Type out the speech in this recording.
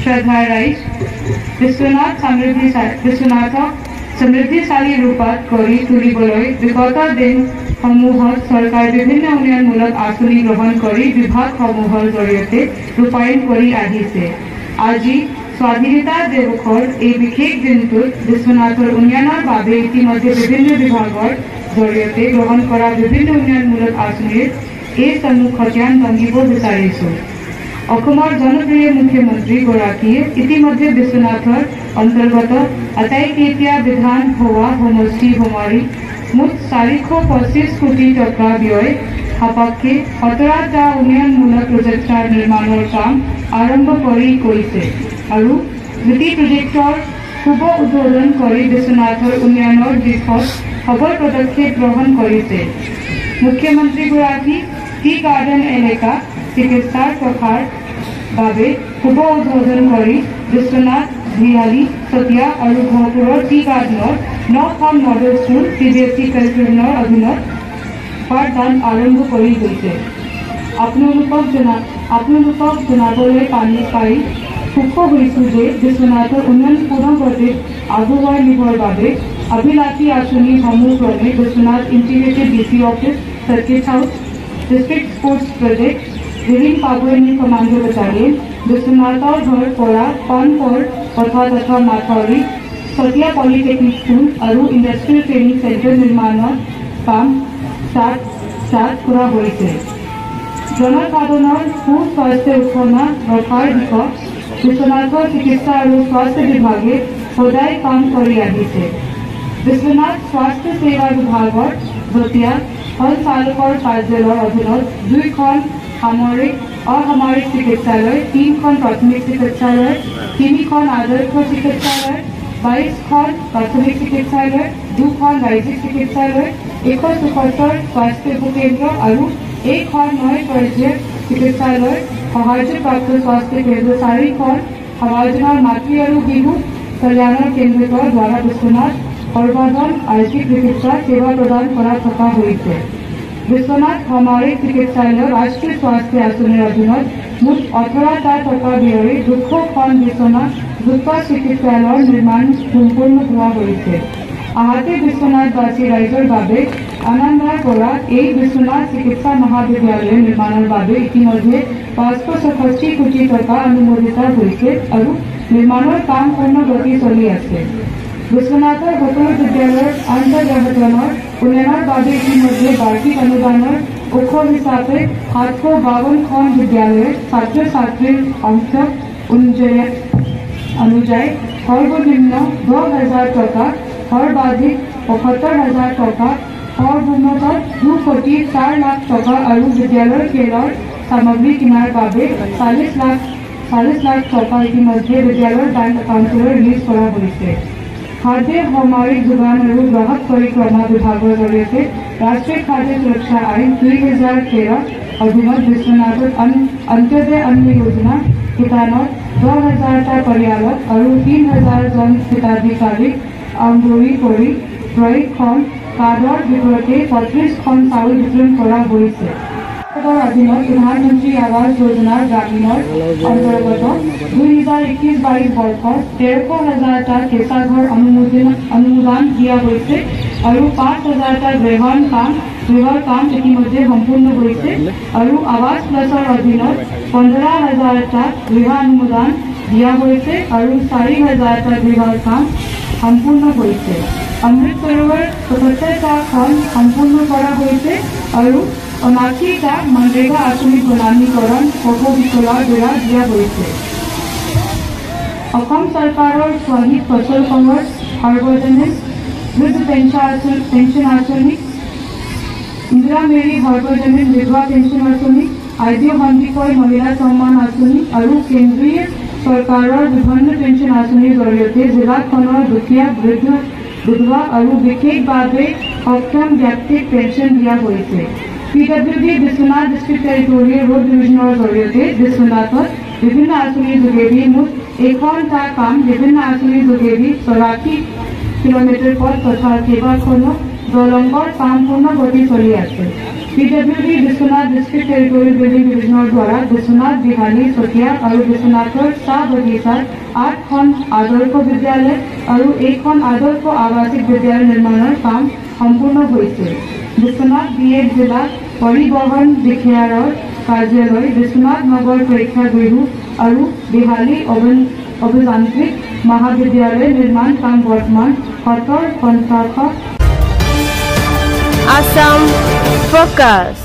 শ্ৰদ্ধাৰ ৰাইজ, বিশ্বনাথ বিশ্বনাথক সমৃদ্ধিশালী ৰূপত কৰি তুলিবলৈ বিগত দিনসমূহত চৰকাৰ বিভিন্ন উন্নয়নমূলক আঁচনি গ্ৰহণ কৰি বিভাগসমূহৰ জৰিয়তে ৰূপায়ণ কৰি আহিছে। আজি স্বাধীনতা দিৱসৰ এই বিশেষ দিনটোত বিশ্বনাথৰ উন্নয়নৰ বাবে ইতিমধ্যে বিভিন্ন বিভাগৰ জৰিয়তে গ্ৰহণ কৰা বিভিন্ন উন্নয়নমূলক আঁচনিৰ এই চমু খতিয়ান ভাঙিব বিচাৰিছোঁ। অসমৰ জনপ্ৰিয় মুখ্যমন্ত্ৰী গৰাকীয়ে ইতিমধ্যে বিশ্বনাথৰ অন্তৰ্গত আটাইকেইটা বিধানসভা সমষ্টি সমাৰি মুঠ 425 কোটি টকা ব্যয় সাপেক্ষে 17টা উন্নয়নমূলক প্ৰজেক্টৰ নিৰ্মাণৰ কাম আৰম্ভ কৰি গৈছে আৰু দুটি প্ৰজেক্টৰ শুভ উদ্বোধন কৰি বিশ্বনাথৰ উন্নয়নৰ দিশত সবল পদক্ষেপ গ্ৰহণ কৰিছে। মুখ্যমন্ত্ৰীগৰাকী টি গাৰ্ডেন এলেকা চিকিৎসাৰ প্ৰসাৰ বাবে শুভ উদ্বোধন কৰি বিশ্বনাথ, বিহালী, চতিয়া আৰু গহপুৰৰ টি গাৰ্ডেনৰ 9খন মডেল স্কুল CBSE কাৰিকুলামৰ অধীনত পাঠদান আৰম্ভ কৰি গৈছে। আপোনালোকক জনাবলৈ পাই সুখ হৈছোঁ যে বিশ্বনাথৰ উন্নয়ন পূৰ্ণ গতিত আগুৱাই নিবৰ বাবে অভিলাষী আঁচনিসমূহ ক্ৰমে Biswanath integrated DC office, circuit house, district sports project, Dihing Papuini commando battalion, বিশ্বনাথৰ ঘৰ পৰা পানপৰ পথা তথা মাথাউৰি, চতিয়া পলিটেকনিক স্কুল আৰু ইণ্ডাষ্ট্ৰিয়েল ট্ৰেইনিং চেণ্টাৰ নিৰ্মাণৰ কাম ষ্টাৰ্ট কৰা হৈছে। জনসাধাৰণৰ সুস্বাস্থ্য উৎসনা ৰখাৰ দিশত বিশ্বনাথৰ চিকিৎসা আৰু স্বাস্থ্য বিভাগে সদায় কাম কৰি আহিছে। বিশ্বনাথ স্বাস্থ্য সেৱা বিভাগৰ যতীয়া সঞ্চালকৰ কাৰ্যালয়ৰ অধীনত 2খন সামৰিক অসামৰিক চিকিৎসালয়, 3খন প্ৰাথমিক চিকিৎসালয়, 3খন আদৰ্শ চিকিৎসালয়, 22খন প্ৰাথমিক চিকিৎসালয়, 2খন ৰাজ্যিক চিকিৎসালয়, 174 স্বাস্থ্য উপকেন্দ্ৰ আৰু 1খন নয় পৰ্যায়ৰ চিকিৎসালয়, সাহায্যপ্ৰাপ্ত স্বাস্থ্য কেন্দ্ৰ 4খন, সমাজৰ মাতৃ আৰু শিশু কল্যাণৰ কেন্দ্ৰৰ দ্বাৰা বিশ্বনাথ সৰ্বাধন আৰ্জিক চিকিৎসা সেৱা প্ৰদান কৰা থকা হৈছে। বিশ্বনাথ সামৰিক চিকিৎসালয়ৰ ৰাষ্ট্ৰীয় স্বাস্থ্য আঁচনিৰ অধীনত মুঠ 18টা টকা ব্যয়েৰে 200খন বিচনা যুক্ত চিকিৎসালয়ৰ নিৰ্মাণ সম্পূৰ্ণ হোৱা হৈছে। আহাতে বিশ্বনাথবাসী ৰাইজৰ বাবে আনন্দৰ পৰা এই বিশ্বনাথ চিকিৎসা মহাবিদ্যালয় নিৰ্মাণৰ বাবে ইতিমধ্যে 566 কোটি টকা অনুমোদিত হৈছে আৰু নিৰ্মাণৰ কাম পূৰ্ণ গতি চলি আছে। বিশ্বনাথৰ সকলো বিদ্যালয়ৰ আন্তঃগাঁথনিৰ উন্নয়নৰ বাবে ইতিমধ্যে বাৰ্ষিক অনুদানৰ উৎস হিচাপে 752খন বিদ্যালয়ৰ ছাত্ৰ ছাত্ৰীৰ সংখ্যক অনুযায়ী সৰ্বনিম্ন 10,000 টকা, সৰ্বাধিক 75,000 টকা, সৰ্বমুঠত 2 কোটি 4 লাখ টকা আৰু বিদ্যালয়ৰ খেলৰ সামগ্ৰী কিনাৰ বাবে 40 লাখ টকা ইতিমধ্যে বিদ্যালয়ৰ বেংক একাউণ্টলৈ ৰিলিজ কৰা হৈছে। খাদ্য সামৰিক যোগান আৰু গ্ৰাহক পৰিক্ৰমা বিভাগৰ জৰিয়তে ৰাষ্ট্ৰীয় খাদ্য সুৰক্ষা আইন 2013 অধীনত বিশ্বনাথত অন্ত্যোদয় অন্ন যোজনা শিতানত 10,000টা পৰিয়ালক আৰু 3,000 জন হিতাধিকাৰীক আমদৰি কৰি প্ৰশিক্ষণ কাৰ্ডৰ বিপৰীতে 35খন চাউল বিতৰণ কৰা হৈছে। অধীনত প্ৰধানমন্ত্ৰী আৱাস যোজনাৰ গ্ৰামীণৰ অন্তৰ্গত 2021-22 বৰ্ষত 13,000টা কেঁচা ঘৰ অনুমোদন দিয়া হৈছে আৰু 5,000টা গৃহৰ কাম ইতিমধ্যে সম্পূৰ্ণ হৈছে আৰু আৱাস প্লাছৰ অধীনত 15,000টা গৃহ অনুমোদন দিয়া হৈছে আৰু 4,000টা গৃহৰ কাম সম্পূৰ্ণ হৈছে। অমৃত সৰোবৰ 77টা সম্পূৰ্ণ কৰা হৈছে আৰু 79টা মনৰেগা আঁচনি প্ৰণালীকৰণ পথবিকলাৰ দ্বাৰা দিয়া হৈছে। অসম চৰকাৰৰ শ্বহীদ ফচল কোঁৱৰ সাৰ্বজনীন বৃদ্ধ পেঞ্চন আঁচনি, ইন্দিৰা মেৰী সাৰ্বজনীন বিধৱা পেঞ্চন আঁচনি, আইদেউ সন্দিকৈ মহিলা সন্মান আঁচনি আৰু কেন্দ্ৰীয় চৰকাৰৰ বিভিন্ন পেঞ্চন আঁচনিৰ জৰিয়তে জিলাখনৰ দুখীয়া, বৃদ্ধ, বিধৱা আৰু বিশেষভাৱে সক্ষম ব্যক্তিক পেঞ্চন দিয়া হৈছে। PWD Biswanath district territorial road ডিভিজনৰ জৰিয়তে বিশ্বনাথত বিভিন্ন আঁচনিৰ যোগেদি মুঠ 1টা কাম বিভিন্ন আঁচনিৰ যোগেদি 84 কিলোমিটাৰ পথ তথা কেইবাখনো দলঙৰ কাম পূৰ্ণ গতি চলি আছে। PWD Biswanath district territorial building ডিভিজনৰ দ্বাৰা বিশ্বনাথ, বিহালী, চতিয়া আৰু বিশ্বনাথৰ চাহ বাগিচাত 8খন আদৰ্শ বিদ্যালয় আৰু 1খন আদৰ্শ আৱাসিক বিদ্যালয় নিৰ্মাণৰ কাম সম্পূৰ্ণ হৈছে। বিশ্বনাথ বি এড জিলা পৰিবহণ বিষয়াৰ কাৰ্যালয়, বিশ্বনাথ নগৰ প্ৰেক্ষাগৃহ আৰু বিহালী অভিযান্ত্ৰিক মহাবিদ্যালয় নিৰ্মাণ কাম বৰ্তমান 70%। Assam Focus.